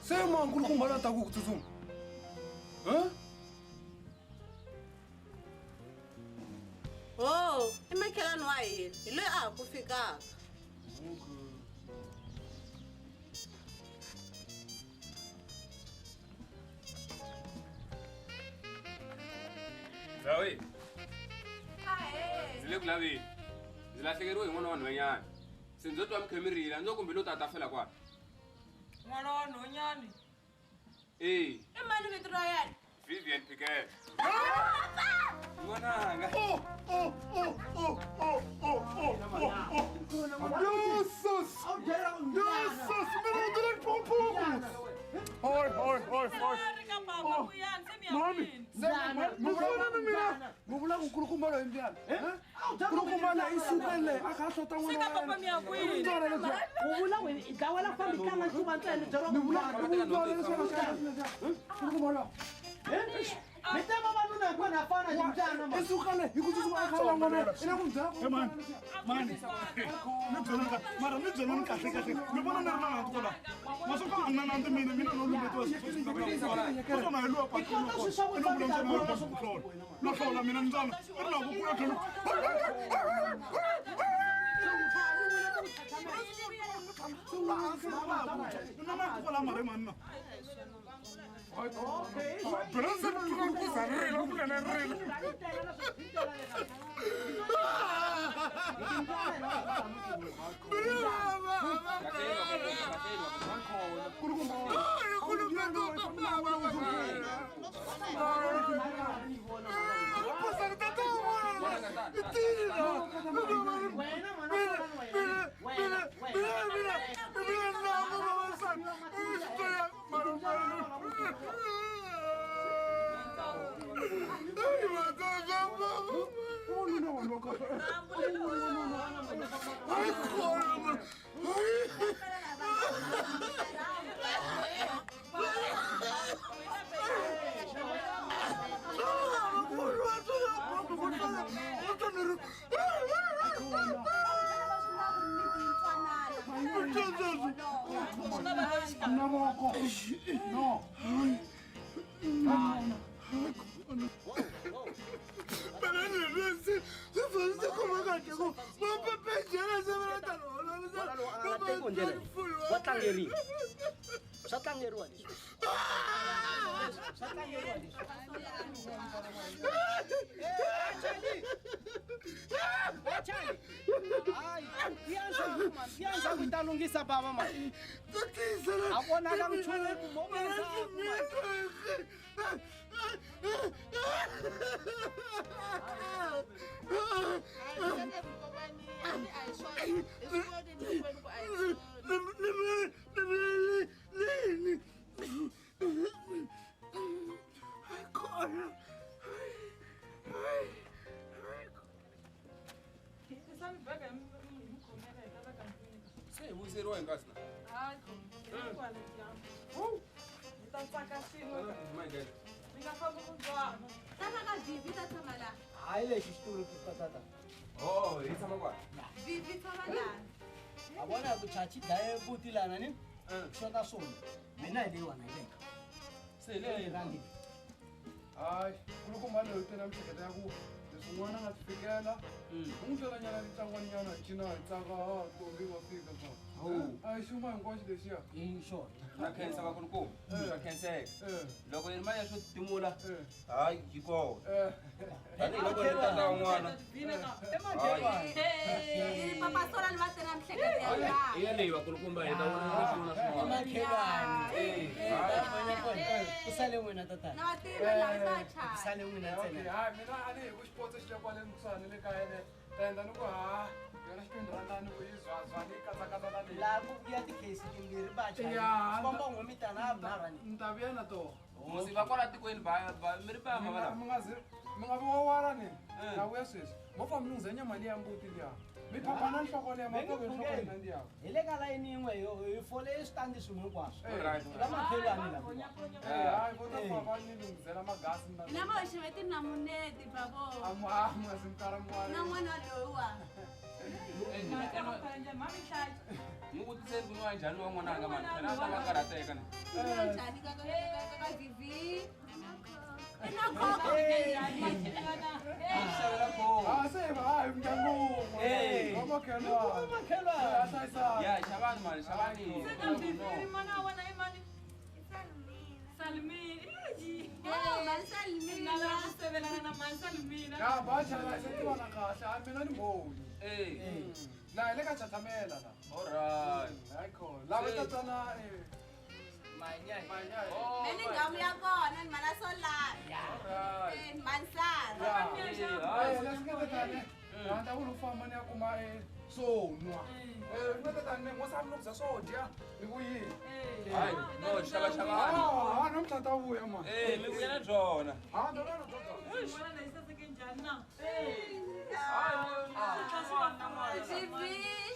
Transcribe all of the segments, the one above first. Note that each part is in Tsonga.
Se ma nkulukumba la ta ku ku tsutsuma. Ha? Oh, i makhelwani wa hina. Hi loyi a ha ku fikaka. Zawi. Ndzi le ku laveni. Ndzi lahlekeriwe hi n'wana wa nhwanyana. Se ndzo twa mi khe mi rila, ndzo kumbe lo ta fela kwala. N'wana wa nhwanyana? Eh. I mani vito ra yena? Vivian Piquet. N'wananga. Oh, oh, oh, oh, oh, oh, oh, oh, oh. Jesus! Jesus! Mina u tirha phuphu. Hoi, hoi, hoi, hoi. Mami, mina. Mi vula ku nkulukumba loyi mbyana. Nkulukumba loyi i sukele a kha a hlota n'wana wa yena. U vula ku i dlawela fambi tlanga ncuva ntsena byeriwa Mi vula nkulukumba loyi. Mi te vavanuna hinkwenu ha fana timbyana I sukele hi ku tsutsuma a kha a n'wana i le ku n'wi byela Hey man, man, ni byelani kahle, mara ni byelani kahle kahle, mi vona ni ri na nandzu kwala. Masoko a na nandzu mina, mina no lumbetiwa swona hi luwa patwini i lo vula ntsena yo ku hlola. No hlola mina mbyana, i ri na ku kula tlhelo. Na matiko lama ri manna. Phela se ni twa ku za rila kunene rila. Mavoko. No. Wa tlangeriwa. Swa tlangeriwa leswi. Swa tlangeriwa leswi. Hayi, ya ndzhaku yi ta lunghisa bava mani. A vonaka nchumu mo endzhaku mani. Se hi vuyiseriwa hi nkasi na. Tata ka Vivi ta tshama laha. Hayi lexi xitulu tata. Oh, hi tshama kwala. Vivi tshama laha. A vona ku chachi dlaye buti lana ni? Xota swona. Mina hi leyiwana hi veka. Se hi leyi. Rhangi. Hayi, nkulukumba loyi u tele miehleketo ya ku leswi n'wana a nga swi fikela, u n'wi tlelanyana tintlangwaninyana hi cina hi tsaka, ha Tombi wa fika swa. A hi xuma hinkwaxo lexiya. I xona. Na khensa vakulukumba. Swa khenseka. Loko yi ri mali ya swo timula, Eh. hayi yi kona. Eh. Tanihiloko ni tata wa n'wana. I papa Solani va tele miehleketo ya kahle. Hi yaleyi vakulukumba hi ta vona swin'wana na swin'wana. Makhelwani. Ku sale n'wina tatana. Na va tivi laha yi ta Ku chaya. sale n'wina Okay, ntsena. hayi mina a ni hi ku xipotso xi le kwale kusuhani le kaya le ta endla ni ku ha yona xitwenty rand ni ku yi zwazwa ni yi katsakatsa na leyi. Laha ku vuya tikhesi timbirhi va chaya. Ya, Swi komba n'we mi tana ha vunharhu ni. Ni ta vuya na tona. Musi va kwala tikweni va mi ri va ma Mi nga zi mi nga vi wawala ni. Eh. Na vuya sweswi. Mo famba mi lunghisa nyama liya mbuti liya. Mi phaphana nhloko liya Mi nge matove nhloko phungeli. na liya. Hi le ka layini yin'we hi fole switandi swin'we hinkwaswo. Eh. Va makhelwani lava. Eh, hayi vo ta famba ni lunghisela magasi na. Hina va xave tinamuneti bavo. A mu a mu nga zi mi kala mu Na n'wana loyiwa. N'wi vutiseni ku nwa njhani wa n'wananga mani phela a ta va karhateka ni. Njhani ka ka ka VV? Ina khokho. Xavela khokho. Ah, se va hayi ndyangu wun'we. Eh. Vamakhelwana. Vamakhelwana. Ya hlayisana. Ya xavani mani xavani. Se ka VV mana wa wena i mani? Salmina. Oh, mani Salmina. Navela ku sevelana na mani Salmina. Ya ba chela se tivana kahle a mina ni mbhoni. Eh. La hi le ka Chatamela la. Alright. Hayi khona. Lava tatana eh Manya. manya. Oh. Mani ngamu ya kona ni mana Solani. Alright. Eh, mani Sara. Ya. Eh, leswi nga tatana. Na ta vula u famba ni ya kuma eh swo nwa. Eh, nga tatana mo sa mi loko swo dya ni vuyile. Hayi, no xava xavani. Ah, namuntlha ta vuya mani. Eh, mi vuya na byona. Ah, no no no. no. N'wana lexi saseke njhani na? VV.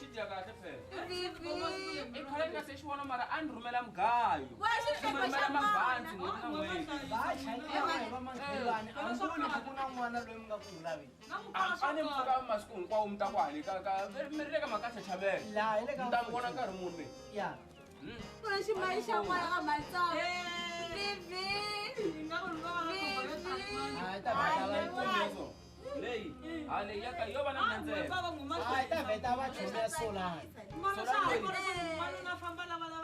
Xi dya kahle phela. VV. I khale ni nga se xi vona mara a ni rhumela mugayo. Wa xihlovo Ni xa rhumela mavhansi n'wana. n'hweti na n'hweti. Va chayela hi vamakhelwani a mi voni ku ku na n'wana loyi mi nga ku n'wi laveni. A ni pfuka masiku hinkwawo mi ta ku hali ka ka mi ri le ka mhaka chachavela. Laha hi le ka Mi ta mi vona nkarhi muni mi. Ya. Ku na ximayi xa n'wana ka matsongo. VV. Hayi ta vheta va Leyi, ha leyi ya ka yo va na mina ntsena. Hayi ta vheta va chumela Solani. N'wana famba lava lava.